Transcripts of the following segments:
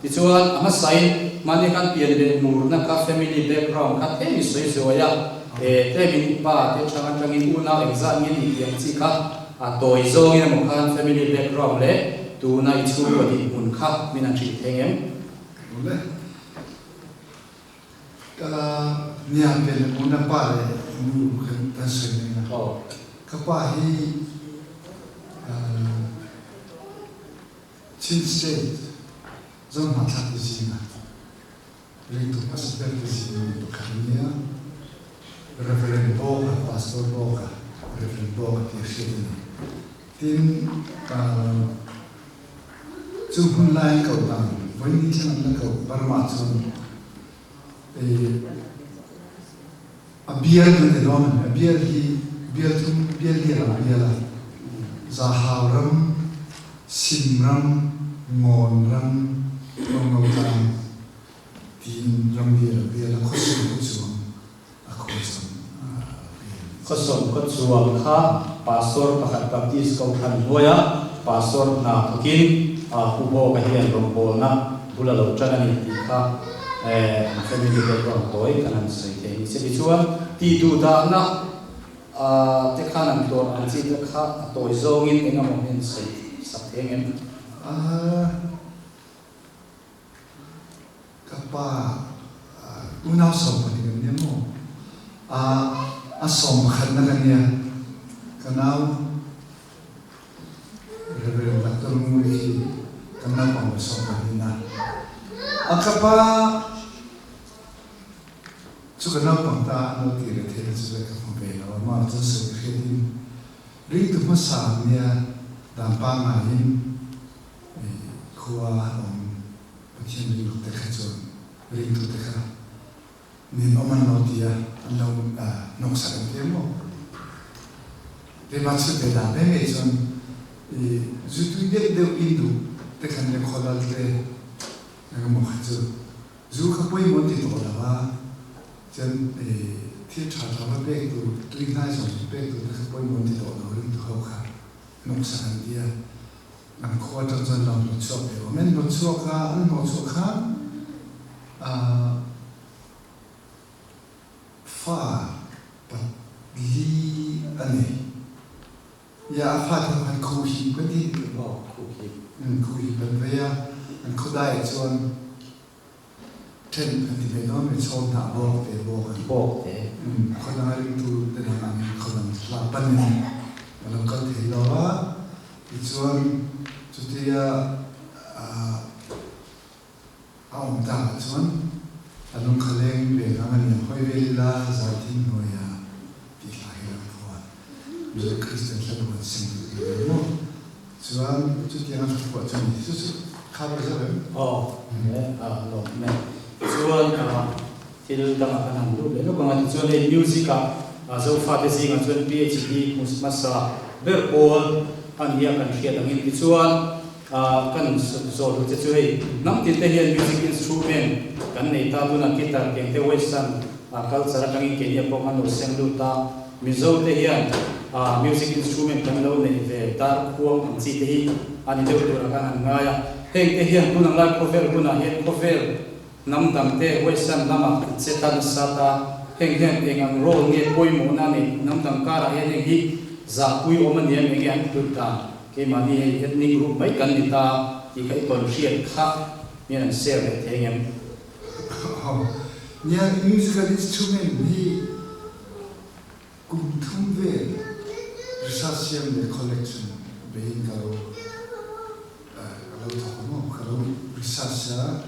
Tichuan, a hmasain mahni khan pian leh murna kha family background kha tlem i sawi zuai a, e, tlemin i pa te chhang atangin unau engzat nge ni tih ang chi kha a tawi zawngin emaw khan family background leh tuna i chhungkaw dinhmun kha min han hrilh thei ngem? Awle. Ka nia pian leh murna pa leh nu kan kan sawi mai na. Ka pa hi Chin State zohmahthlak te zinga ringtu hmasa ber te zinga mi pakhat a nia. Reverend Bawka, Pastor Bawka, Reverend Bawka tih a hriat a ni. Tin, chu hun laiin koh dan, vawiin thleng an la koh Burma chuan A bial kan ti dawn a ni. A bial hi bial thum, bial lian a bial a. Zahau ram, Sim ram, Ngawn ram, Tlawnglo tlang tiin ram bial a bial a, Khawsawm khaw chuang a khaw chuan a bial. Khawsawm khaw chuang kha Pastor pakhat Baptist Kohhran hnuaia Pastor hna thawkin Pu Bawka hian rawngbawlna bul a lo tan a ni tih kha An family background tawi kan han sawi thei a ni. Chutih chuan tih duh dahna te khan an tawrh ang chi te kha a tawi zawngin eng emaw hian sawi sak thei ang em? Ka pa unau 12 kan nia maw? A sawm pakhatna ka nia. Ka nau Reverend Doctor Nguri hi kan naupang ber 12 a. A ka pa chu ka naupang ta an lo tih reh theih na chu zai ka hmu ve lo a, mah chu sawi ka hriat in ringtu hmasa an nia dan pangngaiin khua awm Pathian ringtu te kha chuan ringtu te kha Nin awm an lo ti a, an lo hnawksak an ti a maw? Keimah chhut ve dan mai mai chuan i zu tui deuh deuh in duh te khan le khawlal te eng emaw kha chu zu kha pawimawh an ti tawh lo a, chuan i thil tha tha va pek tur, tui hnai zawng pek tur te kha pawimawh an ti tawh lo ringtu ho kha hnawksak an ti a, an khua atang chuan lo hnawtchhuak ve awm e. An hnawtchhuak a, an hnawhchhuah khan Fa pali a nei. Ia a fa te ho khan khuhip kan ti. Aw, khuhip. Umm, khuhip an vei a, an khawdai ah chuan then an ti ve dawn mai, chhawm hnah bawk te bawk an. Bawk te. Umm, khawdang a ringtu te dang ang in khawdang hla panin a lo kal thei lo a, tichuan chutia A awm takah chuan a lungkha leng ve ngang a ni ang. Hawi vel ila Zaithin hnuaia tih hla hi a lo phuah. Mizo Kristian hla bu kan seng duh tih ve maw? Chuan chutianga hla phuah chu a ni. Chu chu kha ber zauh em? Aw, he a lawm e. Chuan thil dangah kan han lut leh lawk ang a. Tichuan hei music ah Zofate zingah chuan PhD hmu hmasa ber pawl a nia kan hriat angin. Tichuan Kan zawh duh che chu hei hnam tin te hian music instrument kan nei ta tunah guitar keng te western culture atangin keini pawh kan lo seng lut a, Mizo te hian music instrument kan lo neih ve dar khuang ang chi te hi a ni deuh turah kan han ngai a, heng te hian tun ang lai khawvel hunah hian khawvel hnam dang te western lamah an che ta nasa ta, heng hian eng ang role nge pawimawhna nei hnam dang karah hian heng hi zahpui awm a ni em enge an hlut dan? Keimahni hei ethnic group mai kan ni ta tih kha i tawn hriat kha mian an share leh thei ngem? Aw, nia musical instrument hi kum thum vel research siam leh collection beiin ka lo ka lo thawk a maw, ka lo research a,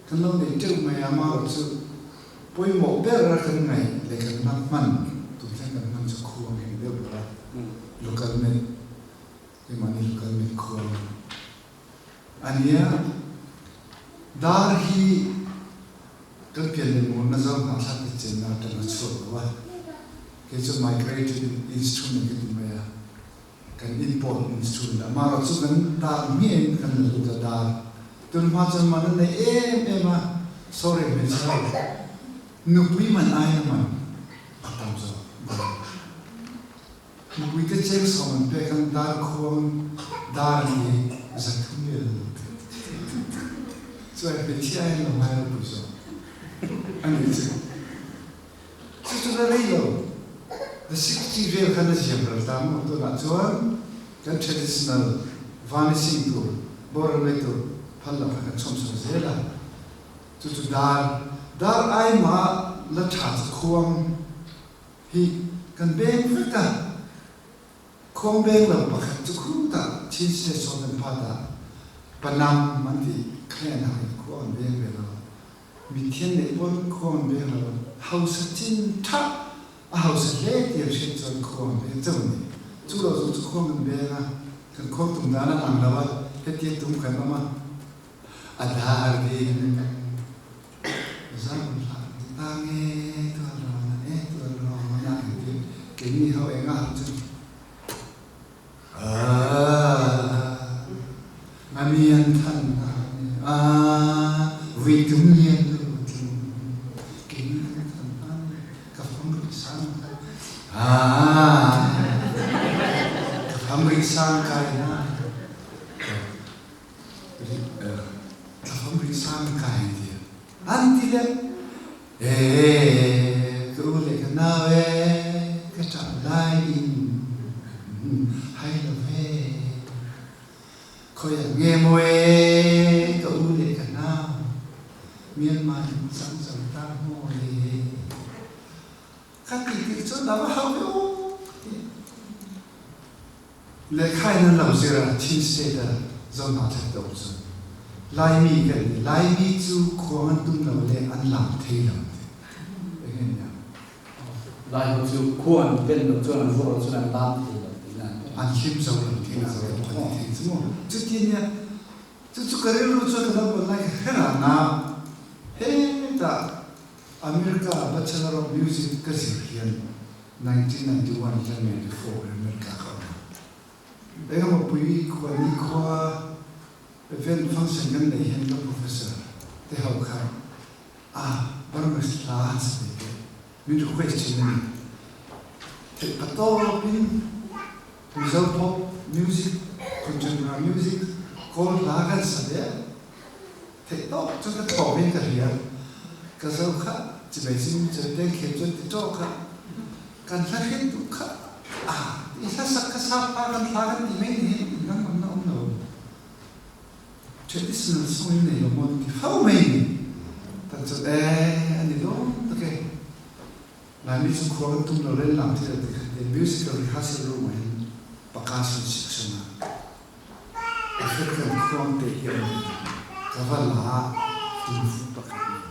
kan lo nei teuh mai a, amaherawhchu pawimawh ber a kan ngaih leh kan la hman tun thleng kan hman chu khuang heng deuh lo a. Local met, keimahni local met khuang a nia. Dar hi kan pian leh murna zo hnahthlak te chenna atang a chhuak lo a, kei chu migrated instrument ka ti mai a, kan import instrument a, amaherawhchu kan dar hmiahin kan la lut a, dar tun hma chuan man an nei em em a, sorry hmeichhe ho, nupui man aiin a man a tam zawk dar. Mipuite cheng sawm an pek ang dar khuang dar ni 300 vel an lo pek. Chuai hmeichhia hian lo ngai ropui zawk a nih chu. Chu chu la rei lo. The 60 vel khan a ziam ral ta maw? Tunah chuan kan traditional vanishing tur, boral mai tur phal lo kha kan chhawm chho zel a. Chu chu dar, dar ai mah la tha chu khuang hi kan beng vek a. Khuang beng lo pakhat chu khutah Chin State Southern part ah Panam an ti clan ah in khuang an beng ve lo. Mithian neih pawn khuang an beng lo. Hausa chin tha a hausa hle ti an hriat chuan khuang an beng chauh a ni. Chu lo zawng chu khuang an beng a, kan khuang tum dan a lang lo a, hetia tum kan awm a, a dar ding zam hlah ti ta nge tual rawn a e tual rawn a engtin keini ho enga ho chu Aaa a mian than a aa vui tum lian lu tling keini kan than a ka fam rih sang kai aa ka fam rih sang kai na ka fam rih sang kai ti an ti le Ee, ka u le ka nau ee, ka ṭah lai in hai lo ve. Khoi ah nge maw ee, ka u le ka nau, Myanmar in cang zo ta maw le. Ka ti tik cun a va hau ve u ti. Lehkha in an lo zir a, Chin State ah zohnahthlak te um cun Laimi kan ni. Laimi cu khuang an tum lo le an lam thei lo ti. Enge nia? Lai ho cu khua an pen lo cun an ruah lo cun an lam thei lo ti na. An hlim zo lo ti na kan ti thei cu mu. Cuti nia cucu ka rilru cu ka lo bon lai ka hre na he ta America Bachelor of Music ka zir hian 1991 le 94 America ka um. Engemaw pui khua ni khua event function kan nei hian ka professor te ho kha a Burmese hla an sa ve te min request thin a ni. Theih patawp in Mizo pop music, contemporary music, Kawl hla kan sa ve. Theih tawk cu ka thawng in ka rian. Ka zo kha civei cin cu te khe cun ti ṭaw kha kan hla hrin tu kha ah ti hla sak ka sa pa kan hla kan ti men hi nang am na um lo. Traditional song in nei lo mon ti fo mei ni. Tan cu eh ani lom tak e. Laimi cu khua kan tum lo len lam thil ti khan te musical rehearsal room ah hin percussion section ah African khuangte hi an ka va la tumfu pakhat nih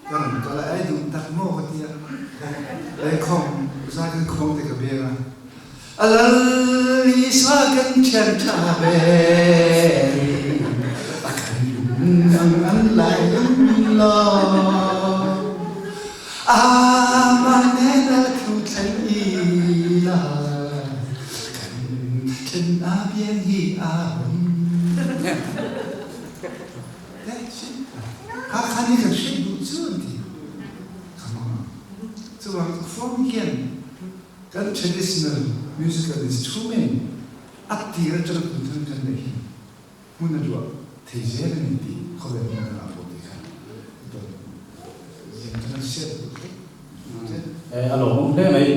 ka ram kal ah ai duh tak maw ka ti ah ei khong za kan khong te ka beng ah alal Isua kan thian tha beri a kan nang an lai lo amah nen a thu thlen i la kan then a biang hi a hun Hakha nih kan hriat duh cu an ti. Come on. Cuang form hian kan traditional musical instrument a tir atang tun than kan nei hi hmun a luah thei zel a ni ti khawvel hmun kan ah pawh ti kha zing kan siat duh hle. A lawmawm hle mai.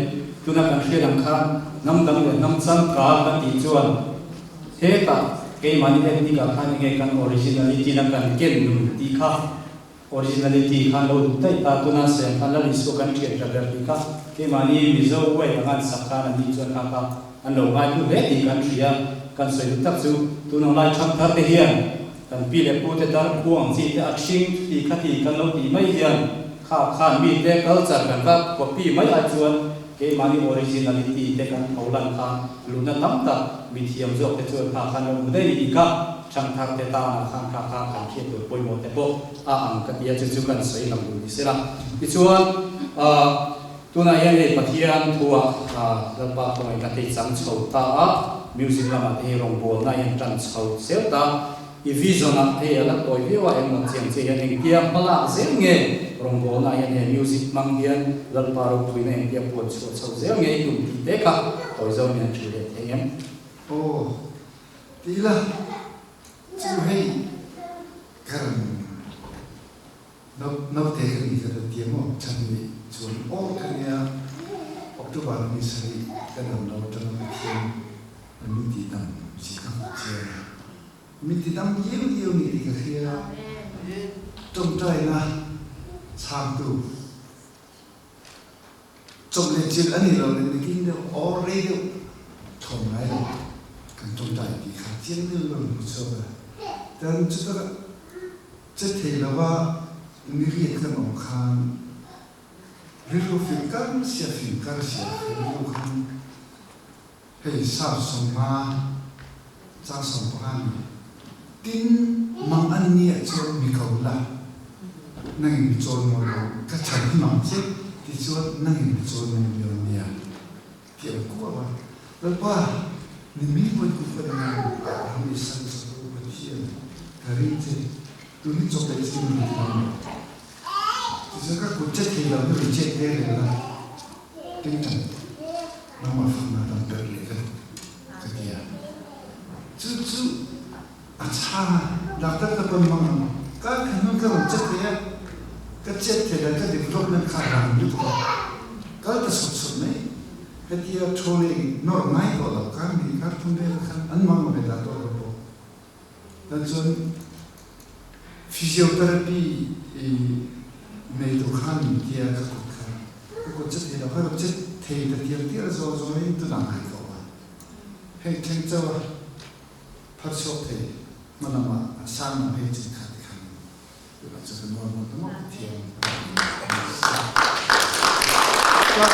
Tuna kan hriat ang khan hnam dang leh hnam changkang kan tih chuan hetah keimahni ethnic ah khan enge kan originality na kan ken nun tih kha originality khan lo duh daih ta. Tuna siam khan Lal Isua kan thian tha ber tih kha keimahni Mizo way anga an sak khan an nih chuan kha kha an lo ngaihlu hle tih kan hria. Kan sawi duh tak chu tun ang lai thangthar te hian Kan pi leh pute tar khuang chi te a ṭhing ti kha ti kan lo tih mai hian kha khan mite culture kan va copy mai ai chuan keimahni originality te kan tho lan khan luhna tam tak mithiam zawk te chuan kha khan lo hmu daih ni tih kha ṭhangthar te tanah khan kha kha kan hriat tur pawimawh te pawh a ang ka ti a chu chu kan sawi lang duh ni sela. Tichuan tunah hian hei Pathian thuah Lalpa khawngaih ka tei chang chho ta a, music lamah te hi rawngbawlna hian tan chho zel ta. I vision ah hei a la tawi viau a, engmah chiang che hian engtia hmalak zel nge rawngbawlna ah hian he music hmang hian Lalpa ropuina engtia puan chhuah chho zel nge i tum tih te kha tawi zo min an hrilh leh thei em? Aw, ti ila chu hei ka rawn. Naute ka ni ka lo ti maw? Chhan nih chuan aw ka nia, October ni sarih ka dam lo atanga Pathian min ti dam zia ka hmuh chiang a, min ti dam diau diau ni tih ka hria. Tawngtaina chhangtu chawp leh chilh a nih loh leh nikin deuh aw rei deuh thawm ngai lo kan tawngtai tih kha chiang deuh in ka rawn hmu chhuak a. Tan chuta Che thei lova mi riat kan awm khan rilru fim kar sia fim kar sia rilru khan hei sap sawmnga chang 15 ni tin mang an ni ah chuan mi ko la nangin mi chawl mawi lo ka chhan hi mang che ti chuan nangin mi chawl mawi lio nia ti an kuau a Lalpa ni mi pawi ku ka ding a Abraham Isak Jakob Pathian ka ring che tun hi chawp leh chin min ti dam lo tichuan ka kut che thei lo hi rawn chet ve reng la tingtang nangmah fakna tam ber leh ka duh ka ti a chu chu a chhang a doctor ka pawn mang ang ka hnun ka rawn chet thei a ka chet thei la ka development kha rang lutuk a kal ta sawt sawt mai hetia thaw leh nawr ngai tawh lo kar ni kar thum vel khan an mang ve ta tawh lo bawk tan chuan physiotherapy nei tur khan min tia ka kut kha ka kut che thei lo ka rawn che thei ta tial tial zaw zawin tunah ngai ka awm a hei thleng chauh a phar chhuak thei hma lamah a sang lam hei chin kha ti khan tunah chuan ka normal ta mawp thiam ka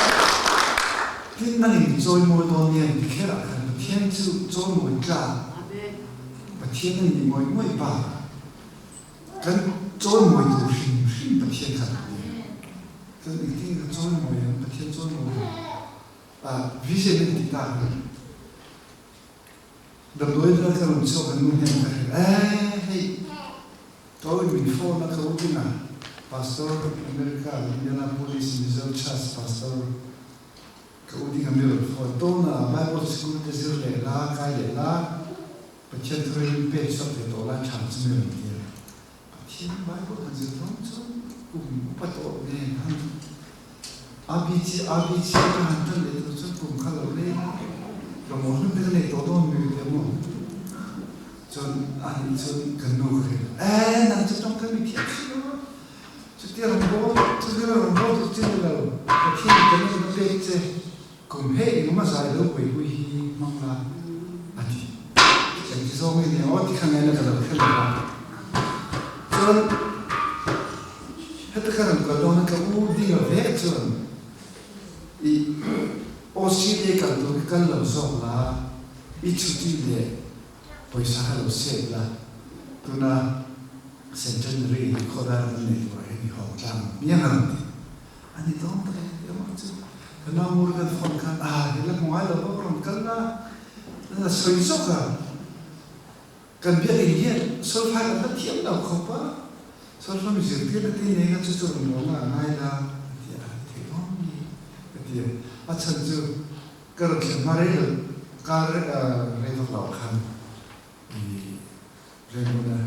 tin nangin chawimawi dawn nia ti kher ah khan Pathian chu chawimawi tlak Pathian a nih ngawih ngawih bakah kan chawimawi tur hrim hrim Pathian kha a ni a chuan engtin nge ka chawimawi ang Pathian chawimawi ah vision a ni tih tak a ni. Damdawi vel ka rawn chhuak an nu hian ka hrilh e hei ka u in min phone a ka u ding a Pastor America Indianapolis Mizo Church Pastor ka u ding a mi rawn phone tawn a Bible sikul te zir leh la kai leh la Pathian thu rei pek chhuak ve tawh la tha chu mi rawn ti a Pathian Bible han zir dawn chuan kum upa tawh nen han ABC ABC ka han tan leh tur chuan kum kha lo rei a, ka maw hlum te ka nei tawh dawn mi te maw chuan a nih chuan kan nu ka hrilh a, e nang chu tawng ka mi thiam si lo a, chutia rawn bawl chutia rawn bawl tur che ni lo, Pathian in talent a pek che kum hei engemaw zai lo buaipui hi hmang la a ti. Engti zawng nge nia aw ti kha ngaina ka lo hre lo va, chuan heta ka rawn kal dawn a ka u ding a vek chuan i Australia kal tur hi kal lo zawk la, i chhuti leh pawisa kha lo save la, tuna Centenary hi khawdar kan nei turah hian i hawng tlang ang hmiang a rawn ti. A ni dawn tak e, ti amah chu ka nau ngur kan phone khan a he la hmu ngai lo va ka rawn kal la, a la sawi zawk a, kan biakinn hian solfa kan la thiam lo khawp a, solfa mi zirtir na te nei kha chu chu rawn lawm a ngai la a ti a, a ti thei dawn ni ka ti a, a chhan chu ka rawn thlen hma rei lo kar rei vak loh khan i Raymond-a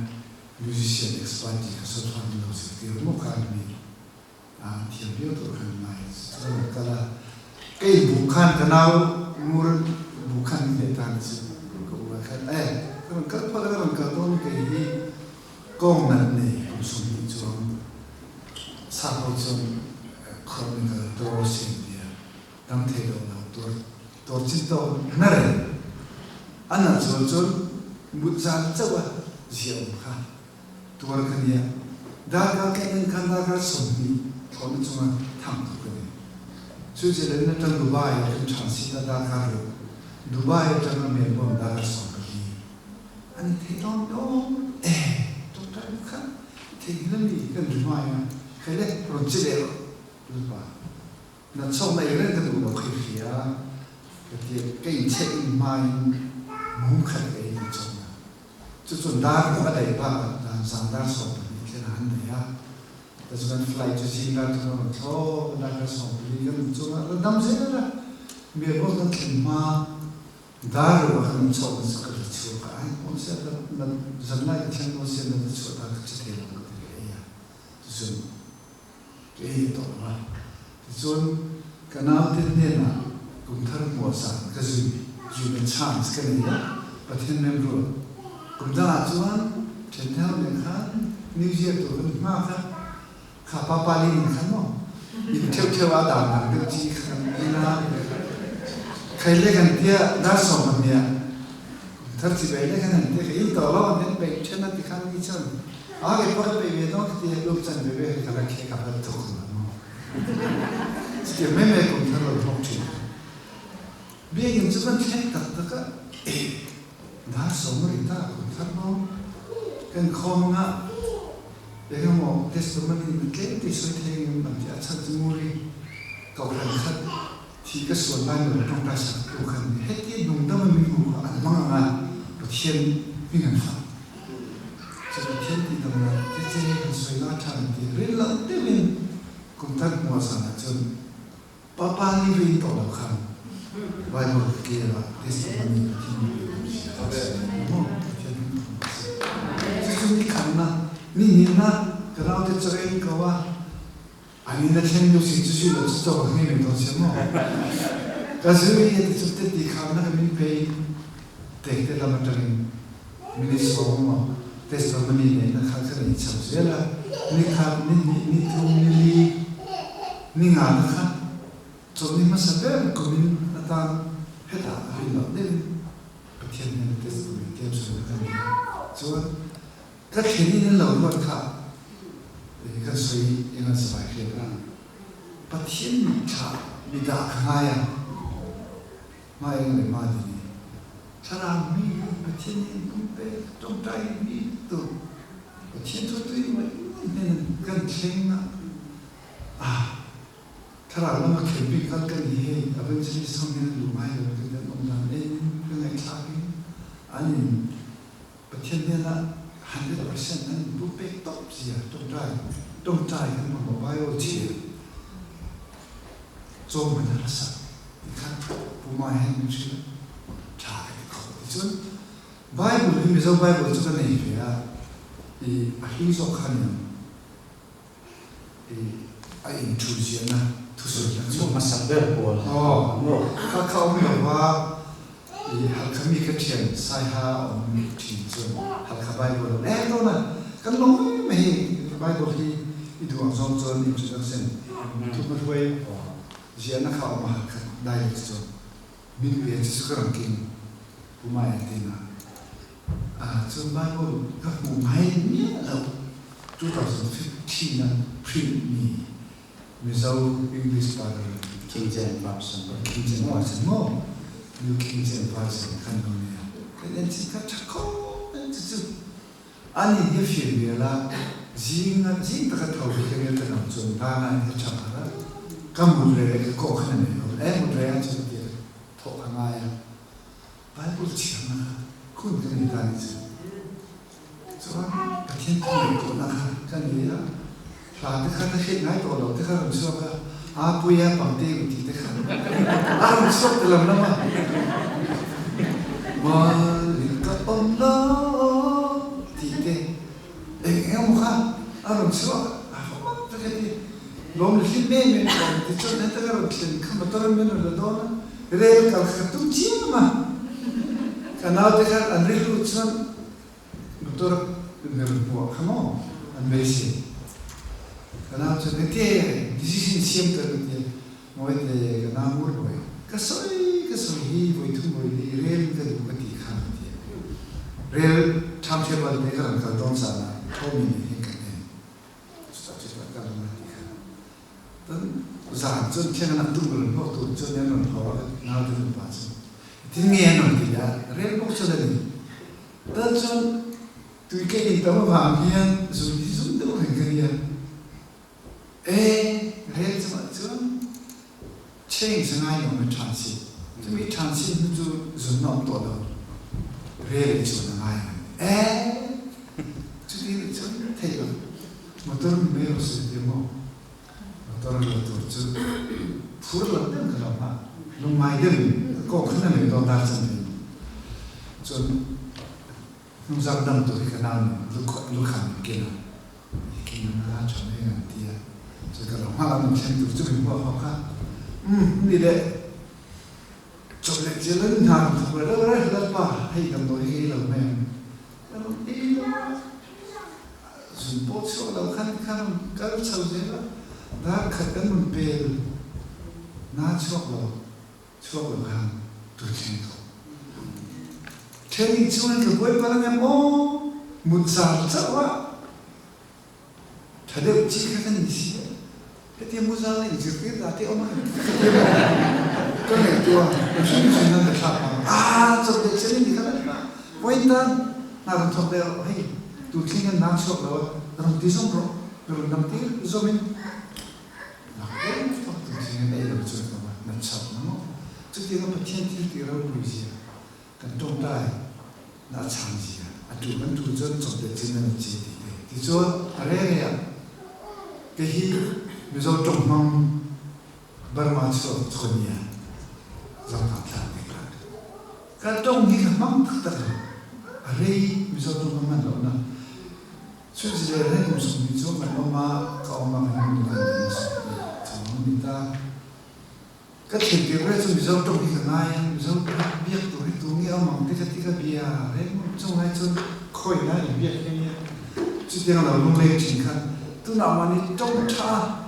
musician expert tih kha solfa min lo zirtir maw khan mi A thiam viau tur khan ngai chuan an kal a, ka in buk khan ka nau ngur buk khan min leh tan chu ka u ah khan e ka rawn kal phawt a ka rawn kal dawn kei hi kawng nalh nei kum 20 chuang sap ho chuan chronical torsion tia dam thei lo lo tuar tuar chin tawk na reng a nalh zual chuan mut zan chauh a ziaawm kha. Tuar ka nia. Darkar ka en khan darkar 20 thlawhna chunga thang tur ka ni. Switzerland atang Dubai ah kan transit a darkar ruk, Dubai atanga Melbourne darkar 14. A ni thei dawn dawn e, tawngtai na khan theihnghilh a mi kan ri hmai a, hei le rawn che leh rawh Lalpa. Na chawk na ei reng ka duh lo khi hria ka ti a, ka inchhek in hmain mum khat ka ei tih chawk na. Chu chuan dar ruk a daih bakah dan zan dar 12 thlen a han daih a, tichuan flight chu zing dar thum a rawn thlawk a, darkar 14 kan awm chunga la dam zel a, Melbourne kan thlen hma dar ruk ah khan an chhawk na chu ka la chhuak a, ai pawn sia la zan lai ka thleng dawn sia na la chhuah dan ka che thei lo ka ti leh ei a, tichuan. Ka ei tawh lo a. Tichuan ka naute hnenah kum thar hmuah zan ka zui zuina chance ka nei a, Pathian remruat. Kum dangah chuan ṭhenthar nen khan New Year tur kan hmak a, kha pa pali nen khan maw in theuh theuh a dan dang deuh chi kha kan en a, khai le kan tia dar 12ah kum thar chibai le kan han tia ka in tawh lo an en peih ṭhen a tikhan ni chuan A ke pawh ka peih ve dawn ka ti a, luk chan ve ve hi ka la khek a hal thuk lo maw? Chutiang mai mai kum thar lo thawk thin. Biakinn chu kan thleng tak tak a, eh, dar 10 a ri ta kum thar maw? Kan khawm anga engemaw testimony na tlem te sawi thei engem an ti a, chhan chu Muri kohhran khat thi ka sual lai lo tawngtai sak tu khan heti nungdam a min hmu kha an hmang anga Pathian hming an fak. Chu Pathian tih dam lah che che han sawi la tha an ti. Rin loh deuhin kum thar hmuah zanah chuan Papa ni vein tawh lo khan Bible ka kir a, testimony Pathian ni vein a sawi maw Pathian hming thawm ka sawi. Chu chu ni khanna, ni hnihna ka naute chaw en ko a, An in a thleng deuh si chu zui lo chu chaw ka nghei mai dawn sia maw? Ka zui a ti chu te ti khamna ka min phei tek te lam atangin minute 10 maw testimony neihna kha ka nei chho zel a, ni khat, ni hnih, ni thum, ni li, ni nga na kha chawlhni hmasa ber kumin atan hetah a rin loh deuhin Pathian hian testimony tlem sawi na ka nei a, chuan Ka thlenin an lo ruat kha kan sawi eng an savai hriat a, Pathian nih tha mi dah ka ngai a, hma eng leh hma din i thlarau mi Pathian nih an pumpe tawngtai mi tu Pathian thu tui ngawih ngawih hnen kan thleng a, ah thlarau lama khelh bik kal ka ni hei evangelist ho hian an duh ngai lo kan awm dan en in ka ngaihthlak in an in Pathian hnenah 100% an inbu pek tawp zia tawngtai tawngtai kan mamawh Bible chhiar chawm man a sak ti kha Pu Mai hian min hrilh a, tha ka ti khawp a ti. Chuan Bible hi Mizo Bible chu ka nei ve a, i a hlui zawk kha aniang i a inthu ziahna thusawi kha chu. Hmasa ber pawl. Aw, kha kha awm lo va, i Halkha mi ka thian Saiha awm thin chuan Halkha Bible a leng dawn a, kan lo mai mai hei Bible hi i duh ang zawng chuan introduction thupna hruai ziahna kha a awm a Halkha dialect chuan min pe chu chu ka rawn keng Pu Maia tina. Chuan Bible ka hmuh ngai miah loh 2015 a print mi Mizo English Bible King James Version King James Version maw New King James Version khan lo nia kan en chin kha tha khawp mai chu chu an in hi fir vel a zing a zing taka tho hi ka nel ka dam chuan dana in ka tha har a ka mut reh leh ka kawh khan a nei lo e mut reh a chu ka ti a thawh ka ngai a. Bible thiamna kha hun kan nei ta ni chu. Chuan Pathian thu ngaihtuahna kha ka nei a, hla te kha ka hriat ngai tawh lo te kha rawn chhuak a, a puia pangte u tih te kha a rawn chhuak ta lam lam a. Malin ka awm lo tih te eng eng emaw kha a rawn chhuak a, a va mak tak e ti. Lawm le hlim em em ka awm ti chuan heta ka rawn thlen kha motor an min rawn la dawn a, rel kal kha ka tum chiam a, ka naute khan an rilru chuan motor min rawn hmuh ah kha maw an beisei. Ka nau chuan engti decision siam tur ka ti a, Mawite ka nau ngur buai, ka sawi ka sawi hi vawi thum vawi li rel ka duh ka ti kha ka ti a, rel timetable te ka rawn kal dawn zan ah Tommy nen hian kan en. Chutah chu chuan ka rawn la ti kha. Tan zan chuan thiang an tum ka rawn hlawk tur chuan an rawn haw a, naute nupa chu tin nge an rawn ti a, rel bawk chuan a ni. Tan chuan tui ka in tam avang hian zun hi zum deuh reng ka nia. E, rel chungah chuan change a ngai lo mai transit. Chumi transit hnu chu zun a awm tawh lo. Rel i chuan a ngai ang. E, chuti nih chuan theih lo. Motor mi mai rawh se ti maw? Motor a lo tur chu phur lo deuh ka lo hma. Lungngai deuhin ka kawk khan a nei dawn dar chan ve. Chuan hnungzang dam tur hi ka nau nen lukham in ken a. I ken ang a, tha mai ang an ti a. Chuan ka lo. an rawn thleng tur chu min hmuak ho kha. Umm ni leh chawp leh chial in hna rawn thawk leh reuh reuh Lalpa hei damdawi hi ka ei lo mai ang. Ka rawn ei lo a, zun pawh chhuak lo khan kha rawn kal chho zel a, dar khat kan rawn pel na chhuak lo. Chhuak lo khan tu thleng tawh. Training chhungin ka buai palh ang em aw? Mut zar chauh a tha deuh chi kha ka ni si a. Hetia mu zar na inzirtir dah te awm a ka ngaihtuah ka hrim hrim nan ka thlak ang. Aa chawp leh chian in ni kha la ni ma. Vawiin tan hna rawn thawk leh rawh hei tu thleng hian nang chhuak lo a rawn ti zawm rawh ka rawn dang tir zawmin Nak em fak tu thing a nei lo chuan ka va na chap na maw? Chutianga Pathian thil tih ropui zia, kan tawngtai na a chhang zia, a tu kan tu chuan chawp leh chin a ni che tih te. Tichuan a re re ah kei hi Mizo tawng hmang Burma chhuak chu ka nia, Zangthang thlak dik lah. Ka tawng hi ka hmang tak tak lo, a rei Mizo tawng ka hman lohna. Switzerland he kum 20 cu kan um ah ka um ah kan nu kan in 20 chung an ni ta. Ka thil ti re cu Mizo tong hi ka ngai a, Mizo biak tur hi tu nge awm ang ti ka ti ka bia reng chung lai cun khoi na in biak hi ania. Chutiang lo lungleng thin kha tunah mahni tong tha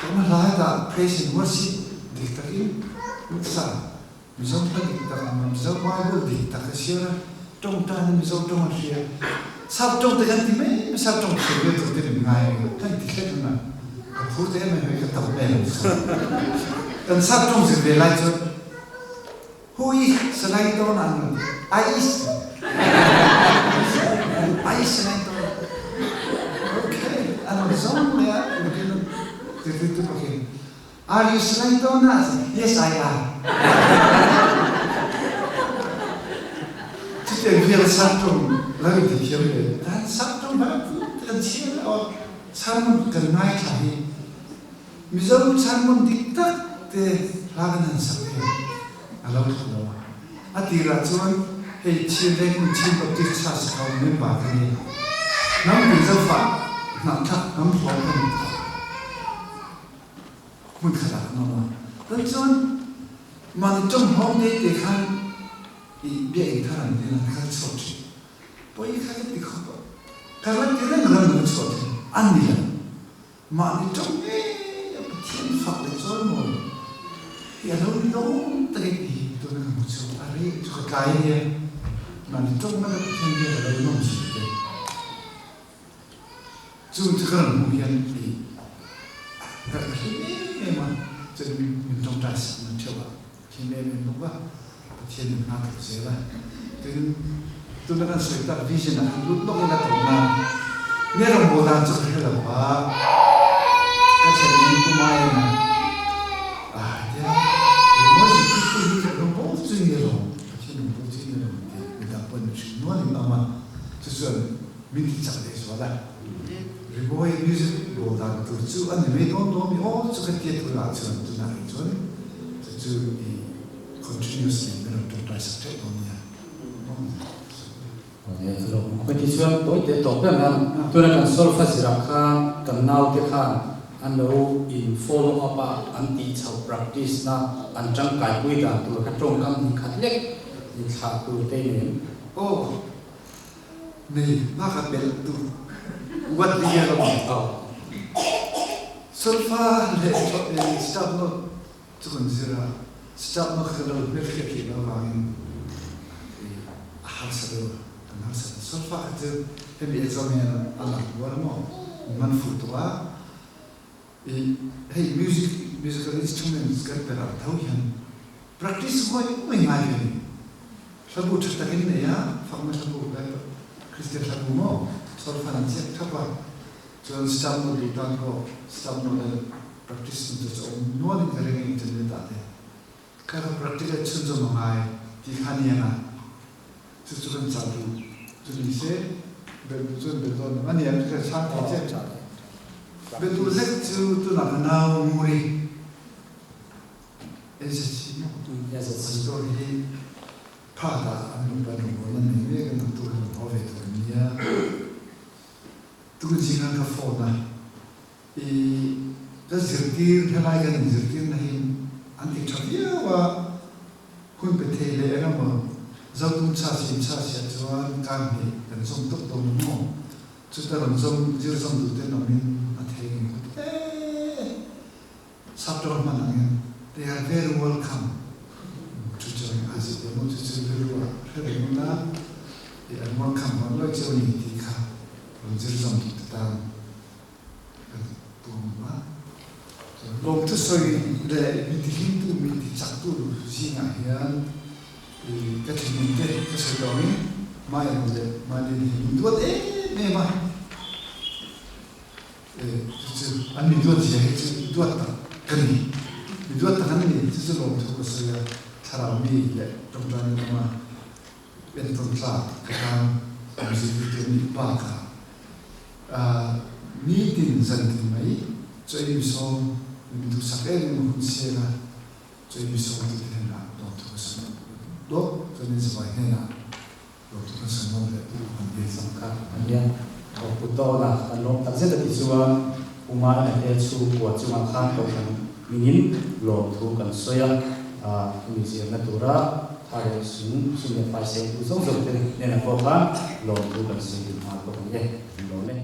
a hla hetah praise and worship dik takin sa Mizo hla dik tak ang a, Mizo Bible dik tak a chhiar a, tawngtai na Mizo tawng a hria. Sap tawng te kan ti mai mai, sap tawng thiam viau tur te min ngai a, kan ti hlet reng a, ka phur te em em mai, ka tam em em sa. Kan sap tawng zir ve lai chuan, Who is Salai Tawn an rawn ti, I is. I is Salai Tawn. Okay, an rawn zawng mai a, zirtirtu pakhin. Are you Slang Donuts? Yes, I am. Chutiang vial sapṭawng lo in ti thiam ve. Tan sapṭawng bak kan chhiar aw sermon kan ngaithla hi Mizo sermon dik tak te hla kan han sak hi a lo tha lo a. A tirah chuan hei Chin Rengkung Chin Baptist Church ka awm member ka ni a. Hnam Mizofa hnahthlak hnam hlawm ka ni tawh. Hmun khat ah kan awm a. Tan chuan mahni tawng hlawm te te khan i biakinn thar an din an kal chhuak thin. Pawi kha ka ti khawp a, ka ran ti reng ran an chhuah thin a ni lo. Mahni tawng ngei a Pathian fak leh chawimawi hi a lo ni dawn tak e ti hi tuna ka hmu chhuak a, rei chu ka tlai ania. Mahni tawng ngat a Pathian biak a lo nawm zui te. Chung chu ka rawn hmuh hian i ka ka hlim em em a, chuan min tawngtai sak na theuh a, hlim em em bawk a, Pathian in hma thawk zel a. Tin, tuna kan sawi tak vision ah khan lut lawk ila tawp nan nge rawngbâwl dan chu ka hre lo a, ka thian in Pu Maiena a tia rimawi zirtirtu hi rawngbâwl chu nge lawm, Pathian rawngbâwl chu nge lawm tih midang pawhin min hrilh nual in awm a, chu chuan Min ti chak leh zual a. Rimawi music bawl dan tur chu a ni mai dawn dawn mi aw chu ka tia tunah chuan tunah hi chuan chu chu i continuously min rawn tawngtai sak teuh dawn nia. Awle tichuan tawi teh tawp ber nan tuna kan solfa zirah khan kan naute khan an lo in follow up a an tih chhoh practice na an tangkai pui dan tur kha tawngkam hnih khat lek in thlah tur te nen. Aw Nei hma kha pelh tu uat ni a lo ni. Solfa leh staff note chu kan zir a, staff note kha kan lo hmelhriat leh loh avangin a harsa deuh a, kan harsa ta. Solfa kha chu hemi exam hian a lang bual maw, min man fuh tawh a, hei music, musical instruments kan perh ang tho hian Practice ngawih ngawih ngai ve ni. Hlabu tha takin nei a, fakna hlabu lai Kristian hlabu maw solfa nan ziak thap a, chuan staff note duh tan pawh staff note a practice na tur chu a awm nual in ka ring a internet ah te. Kha kha practical chhunzawm a ngai tih kha aniang a, chu chu kan chah duh chu ni se, belh duh chuan belh dawn a aniang chu ka chhang thei che. Belh duh zet chu tunah ka nau Nguri. NZC pastor hi phat ah an nupa rawngbawlna nei mek a naktuk an rawn haw ve tur an nia. Tukin zing khan ka phone a, i Ka zirtir helai kan inzirtirna hi an ti tha viau a, hun pe thei leh eng emaw Zotum chha sim chha siah chuan kar hnih kan zawm tawp dawn a maw? Chuta rawn zawm zir zawm duh ten awmin a thei ngei ka ti e. Sap tawng hman angin they are very welcome to join us tih emaw chu chu rilru ah hre reng ula i an welcome vang lawi cheu a ni tih kha rawn zir zawm duh te tan kan pawm a. Lawmthu sawi leh mi tihlimtu mi tichaktu zingah hian ka thinlung te ka sawi tawh angin Maian leh Madin hi min duat em em a. Chu chu an mi duat zia hi chu duat tak ka ni. Mi duat tak an ni. Chu chu lawmthu ka sawi a, thlarau mi leh tawngtaina lama entawn tlak ka tan awm zirtirtu an nih bakah nitin zantin mai chu ei mi sawm min duhsak em em a hun sial a, chu ei mi sawmtute hnenah lawmthu ka sawi lawk chuan in zavai hnenah Lawmthu kan sawi nawm leh tur kan ti chang kha a nia. Aw pu Tawna kan lawm tak zet a ti chuan Pu Maina te chhungkua chungah khan kohhran mingin lawmthu kan sawi a, hemi zirna tura tha leh sum sum leh fai seng tu zawng zawng te hnenah pawh khan lawmthu kan sawi dun nghal bawk a ni e. Kan lawm e.